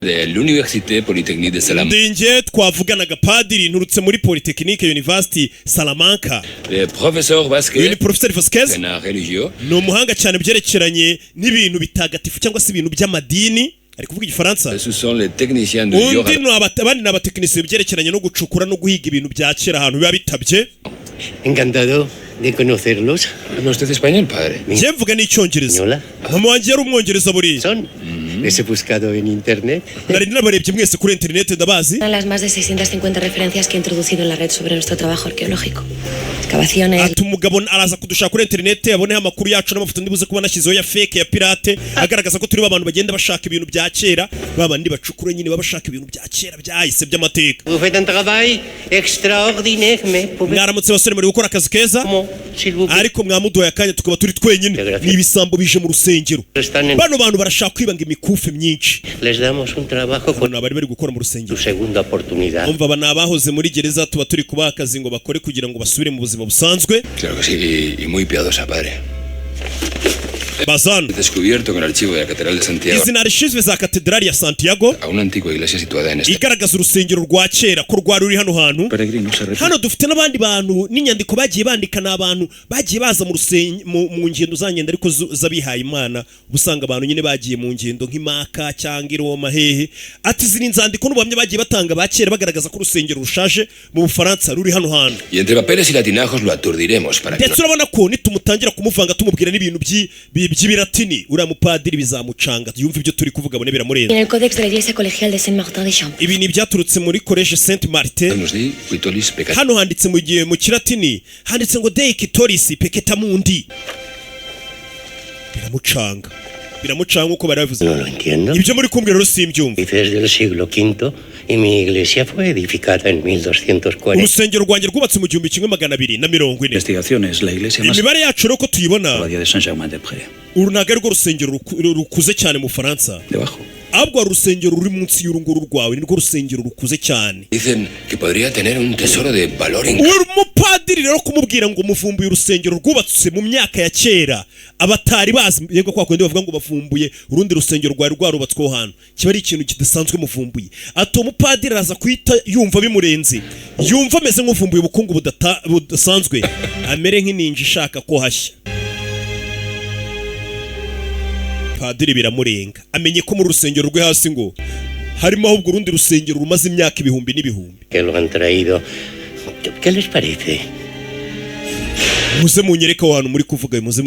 De l'Université Polytechnique de Salamanca. Ndi njye twavuganaga, padiri, nturutse muri Polytechnique University Salamanca. Le professeur Uyu ni Vasquez, Professeur Vasquez. en religieux. Ni umuhanga cyane byerekeranye n'ibintu bitagatifu cyangwa se ibintu by'amadini, ari kuvuga Igifaransa. Ce sont les techniciens de Undi Yoga. ni abandi ni abatekinisiye byerekeranye no gucukura no guhiga ibintu bya kera ahantu biba bitabye. Encantado de conocerlos. ¿Habla usted español, padre? Njye mvuga n'Icyongereza. Española. Mama wanjye yari Umwongereza buriya. Son. Les he buscado en internet. Nari nabarebye mwese kuri interineti, ndabazi. Las más de 650 referencias que he introducido en la red sobre nuestro trabajo arqueológico. Excavaciones, Ati umugabo araza kudushaka kuri interineti, aboneho amakuru yacu n'amafoto ndibuze kuba nashyizeho ya fake, ya pirate, agaragaza ko turi abantu bagenda bashaka ibintu bya kera, ba bandi bacukura nyine, baba bashaka ibintu bya kera byahise by'amateka. Vous faites un travail extraordinaire, mais pouvez Mwaramutse basore, muri gukora akazi keza. Comment, s'il vous plaît? Ariko mwamuduhaye akanya tukaba turi twenyine. Ni ibisambo bije mu rusengero. Están en Bano bantu barashaka kwibanga imikufi myinshi. Les damos un trabajo con Bano bari bari gukora mu rusengero. su segunda oportunidad. Umva, aba ni abahoze muri gereza, tuba turi kubaha akazi ngo bakore kugira ngo basubire mu buzima busanzwe. Claro que sí, y muy piadosa, padre. Bazana. He descubierto con el archivo de la Catedral de Santiago Izi ni archive za katedrali ya Santiago a una antigua iglesia situada en esta. igaragaza urusengero rwa kera ko rwari ruri hano hantu. Peregrino se refiere Hano dufite n'abandi bantu n'inyandiko bagiye bandika, ni abantu bagiye baza mu ngendo za ngendo ariko z'abihaye Imana. Uba usanga abantu nyine bagiye mu ngendo nk'imaka cyangwa i Roma hehe. Ati izi ni inzandiko n'ubuhamya bagiye batanga ba kera bagaragaza ko urusengero rushaje mu Bufaransa ruri hano hantu. Y entre papeles y latinajos lo aturdiremos para que Ndetse urabona ko nitumutangira kumuvanga, tumubwira n'ibintu by'ibiratini, uriya mupadiri bizamucanga, yumva ibyo turi kuvuga abone biramurenze. En el Códex de la Iglesia Colegial de Saint-Martin-des-Champs. Ibi ni ibyaturutse muri Collège Saint Martin. Nos di qui tollis peccati. Hano handitse mu gihe mu Kilatini handitse ngo "Dei qui tollis peccata mundi". Biramucanga, biramucanga nk'uko bari babivuze. No lo entiendo. Ibyo muri kumbwira rero simbyumva. Dices del siglo V y mi iglesia fue edificada en 1240. Urusengero rwanjye rwubatse mu 1240. Investigaciones, la iglesia más Imibare yacu rero ko tuyibona, abadía de Saint-Germain-des-Prés. uru ntabwo arirwo rusengero rukuze cyane mu Bufaransa. Debajo. Ahubwo hari urusengero ruri munsi y'uru nguru rwawe, nirwo rusengero rukuze cyane. Dicen que podría tener un tesoro de valor Uwo mupadiri rero kumubwira ngo muvumbuye urusengero rwubatse mu myaka ya kera abatari bazi, yego kwa kundi bavuga ngo bavumbuye urundi rusengero rwari rwarubatsweho hantu, kiba ari ikintu kidasanzwe muvumbuye. Ati uwo mupadiri araza kuhita yumva bimurenze, yumva ameze nk'uvumbuye ubukungu budasanzwe, amere nk'ininja ishaka ko hashya. Padiri biramurenga, amenye ko mu rusengero rwe hasi ngo harimo ahubwo urundi rusengero rumaze imyaka ibihumbi n'ibihumbi. Que lo han traído. ¿Qué les parece? Muze munyereke aho hantu muri kuvuga, muze.